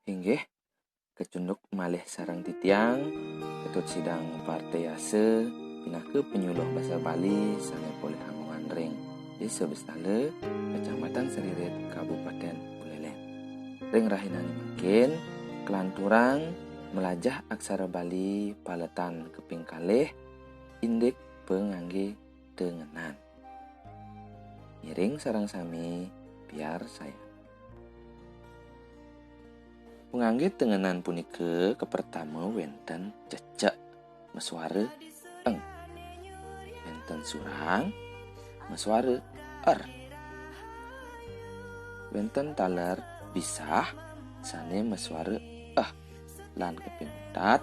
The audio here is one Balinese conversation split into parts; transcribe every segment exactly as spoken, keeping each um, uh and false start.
Inggih, kecunduk malih sareng titiang, Ketut Sidang Partayasa, pinaka penyuluh basa Bali sané polih amongan ring Désa Bestala, Kecamatan Seririt, Kabupatén Buleleng. Ring rahinané mangkin, kalanturang malajah aksara Bali paletan kaping kalih, indik panganggé tengenan. Ngiring sareng sami, piarsayang. Panganggé tengenan punika kapertama wénten cecek, masuara eng. Wénten surang, masuara er. Wénten taler bisah, sané masuara eh. Lan kaping untat,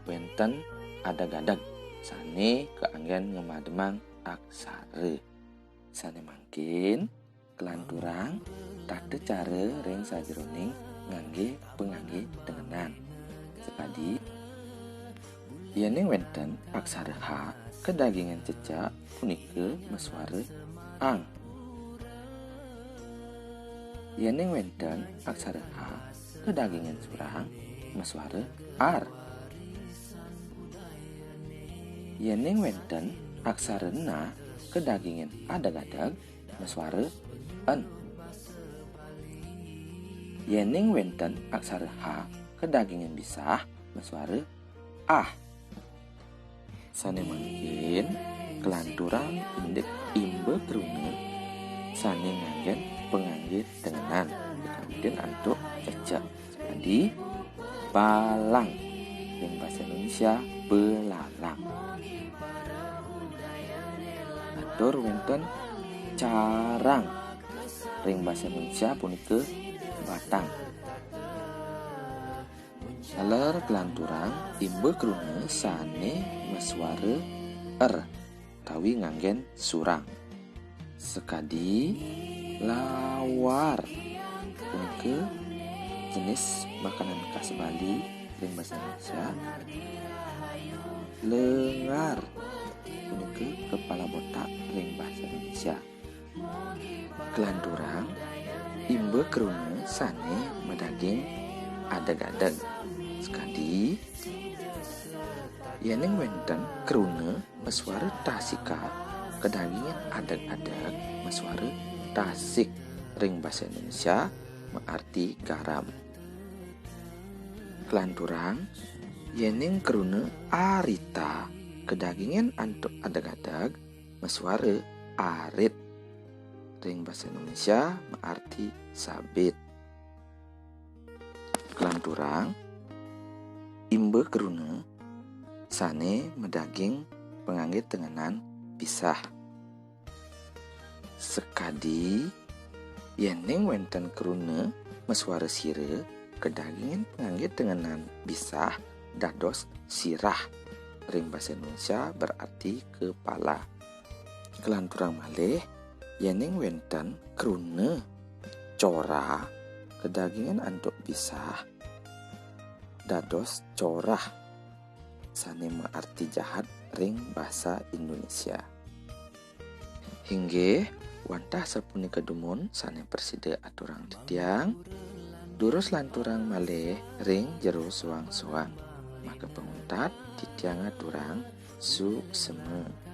wénten adeg-adeg, sané kaanggén ngamademang aksara. Sané mangkin, kalanturang tata cara ring sajeroning nganggé panganggé tengenan. Sakadi, yéning wénten aksara ha kadagingin cecek, punika masuara ang. Yéning wénten aksara ha kadagingin surang, masuara ar. Yéning wénten aksara na kadagingin adeg-adeg, masuara en. Yéning wénten aksara ha kadagingin bisah, masuara ah. Sané mangkin, kalanturang indik imba kruna sané nganggén panganggé tengenan, kawitin antuk cecek. Sakadi, balang. Ring basa Indonesia, belalang. Atur wénten carang. Ring basa Indonesia punika batang. Taler kalanturang imba kruna sané masuara er utawi nganggén surang. Sakadi, lawar punika jenis makanan khas Bali ring basa Indonesia. Lengar punika kepala botak ring basa Indonesia. Kalanturang imba kruna sané madaging adeg-adeg. Sakadi, yéning wénten kruna masuara tasika kadagingin adeg-adeg, masuara tasik ring basa Indonesia maarti garam. Kalanturang, yéning kruna arita kadagingin antuk adeg-adeg, masuara arit. Ring basa Indonesia maarti sabit. Kalanturang, imba kruna sané madaging panganggé tengenan bisah. Sakadi, yéning wénten kruna masuara sira kadagingin panganggé tengenan bisah dados sirah. Ring basa Indonesia berarti kepala. Kalanturang malih, yéning wénten kruna cora kadagingin antuk bisah dados corah, sané maarti jahat ring basa Indonesia. Inggih, wantah sapunika dumun sané prasida aturang titiang, durus lanturang malih ring jero soang-soang. Maka panguntat titiang aturang suksma.